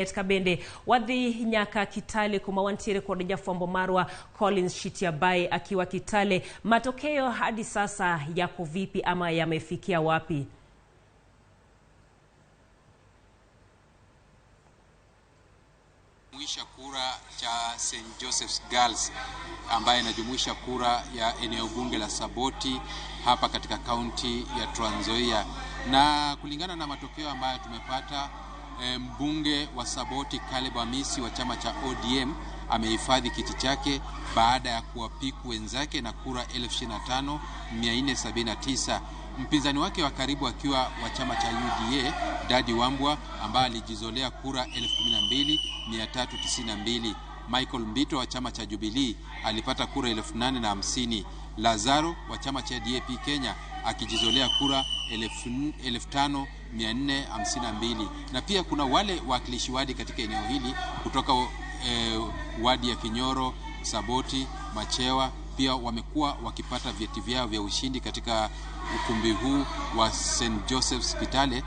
Ka bende wadhi nyaka Kitale kuma wantiere kod jafwambo marwa Collins Shitiabai akiwa Kitale. Matokeo hadi sasa yako vipi ama yamefikia wapi? Jumuisha kura cha St. Joseph's Girls ambaye inajumuisha kura ya eneo bunge la Saboti hapa katika kaunti ya Trans Nzoia, na kulingana na matokeo ambayo tumepata, mbunge wa Saboti Caleb Amisi wa chama cha ODM amehifadhi kiti chake baada ya kuwapiku wenzake na kura 25,479. Mpinzani wake wa karibu akiwa wa chama cha UDA Dadi Wambwa ambaye alijizolea kura 12,392. Michael Mbito wa chama cha Jubilee alipata kura 8,050. Lazaro wa chama cha DAP Kenya akijizolea kura 5,452. Na pia kuna wale wawakilishi wadi katika eneo hili kutoka wadi ya Kinyoro, Saboti, Machewa pia wamekuwa wakipata vyeti vyao vya ushindi katika ukumbi huu wa St. Joseph's Kitale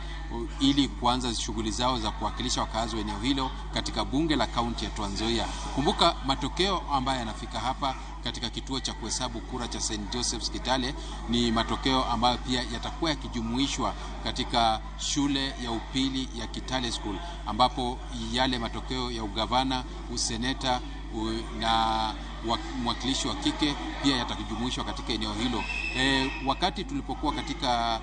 ili kuanza shughuli zao za kuwakilisha wakazi wa eneo hilo katika bunge la kaunti ya Trans Nzoia. Kumbuka matokeo ambayo yanafika hapa katika kituo cha kuhesabu kura cha St. Joseph's Kitale ni matokeo ambayo pia yatakuwa yakijumuishwa katika shule ya upili ya Kitale School, ambapo yale matokeo ya ugavana, useneta na mwakilishi wa kike pia yatajumuishwa katika eneo hilo. Wakati tulipokuwa katika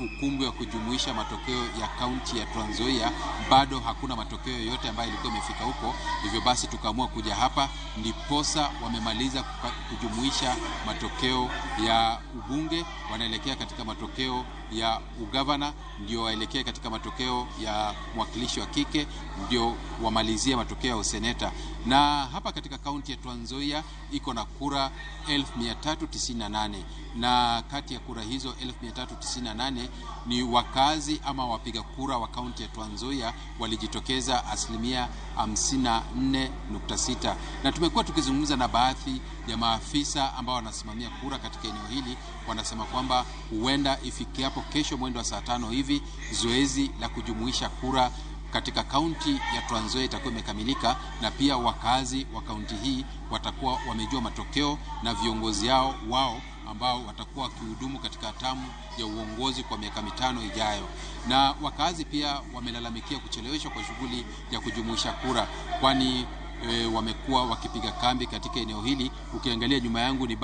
ukumbi wa kujumuisha matokeo ya kaunti ya Trans Nzoia, bado hakuna matokeo yoyote ambayo ilikuwa imefika huko. Hivyo basi tukaamua kuja hapa, ndiposa wamemaliza kujumuisha matokeo ya ubunge, wanaelekea katika matokeo ya ugavana, ndio waelekea katika matokeo ya mwakilishi wa kike, ndio wamalizie matokeo ya useneta. Na hapa katika kaunti ya Trans Nzoia iko na kura 398, na kati ya kura hizo 398 ni wakazi ama wapiga kura wa kaunti ya Trans Nzoia walijitokeza asilimia 54.6. Na tumekuwa tukizungumza na baadhi ya maafisa ambao wanasimamia kura katika eneo hili, wanasema kwamba huenda ifikiapo kesho mwendo wa saa 5 hivi zoezi la kujumuisha kura katika kaunti ya Trans Nzoia itakuwa imekamilika, na pia wakazi wa kaunti hii watakuwa wamejua matokeo na viongozi wao ambao watakuwa wakihudumu katika hatamu ya uongozi kwa miaka 5 ijayo. Na wakazi pia wamelalamikia kucheleweshwa kwa shughuli ya kujumuisha kura, kwani wamekuwa wakipiga kambi katika eneo hili. Ukiangalia nyuma yangu ni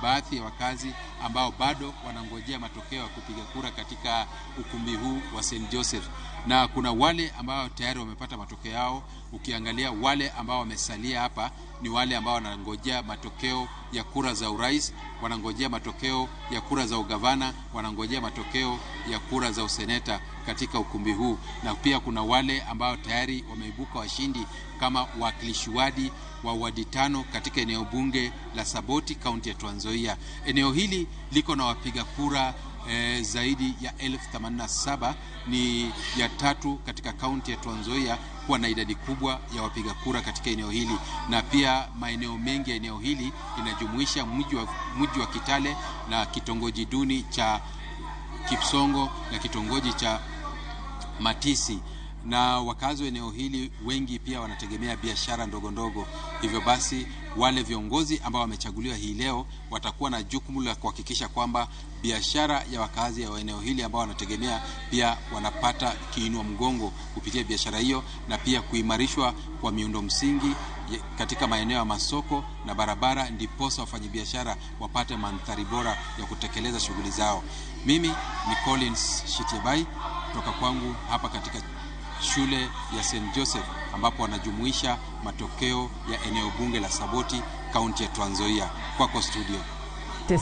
baadhi ya wakazi ambao bado wanangojea matokeo ya kupiga kura katika ukumbi huu wa St. Joseph, na kuna wale ambao tayari wamepata matokeo yao. Ukiangalia wale ambao wamesalia hapa ni wale ambao wanangojea matokeo ya kura za urais, wanangojea matokeo ya kura za ugavana, wanangojea matokeo ya kura za useneta katika ukumbi huu. Na pia kuna wale ambao tayari wameibuka washindi kama wawakilishi wadi wa wadi 5 katika eneo bunge la Saboti, kaunti ya Trans Nzoia. Eneo hili liko na wapiga kura zaidi ya 87,000, ni ya tatu katika kaunti ya Trans Nzoia kuwa na idadi kubwa ya wapiga kura katika eneo hili. Na pia maeneo mengi ya eneo hili inajumuisha mji wa Kitale na kitongoji duni cha Kipsongo na kitongoji cha Matisi. Na wakazi wa eneo hili wengi pia wanategemea biashara ndogo ndogo. Hivyo basi wale viongozi ambao wamechaguliwa hii leo watakuwa na jukumu la kuhakikisha kwamba biashara ya wakazi wa eneo hili ambao wanategemea pia wanapata kiinua mgongo kupitia biashara hiyo, na pia kuimarishwa kwa miundo msingi katika maeneo ya masoko na barabara, ndiposa wafanyabiashara wapate mandhari bora ya kutekeleza shughuli zao. Mimi ni Collins Shitiabai kutoka kwangu hapa katika shule ya St. Joseph ambapo wanajumuisha matokeo ya eneo bunge la Saboti, kaunti ya Trans Nzoia. Kwako studio.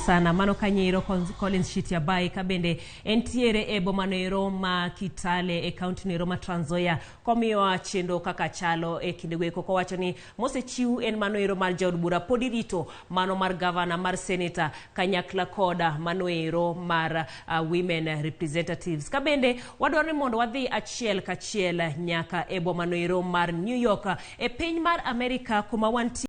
Sana mano kanyero Collins Shitiabai kabende entiere e bomano ma Kitale e kaunti ni Roma Trans Nzoia komiwa chendo kaka chalo e kindego ko wacho ni mosechiw en mano ero mar jaod bura pod irito mano mar gavana mar senator kanyakla koda mano ero mar women representatives. Kabende wadwaro ni mondo wadhi achiel kachiel nyaka e bomano ero mar New York e piny mar Amerika kuma wantie.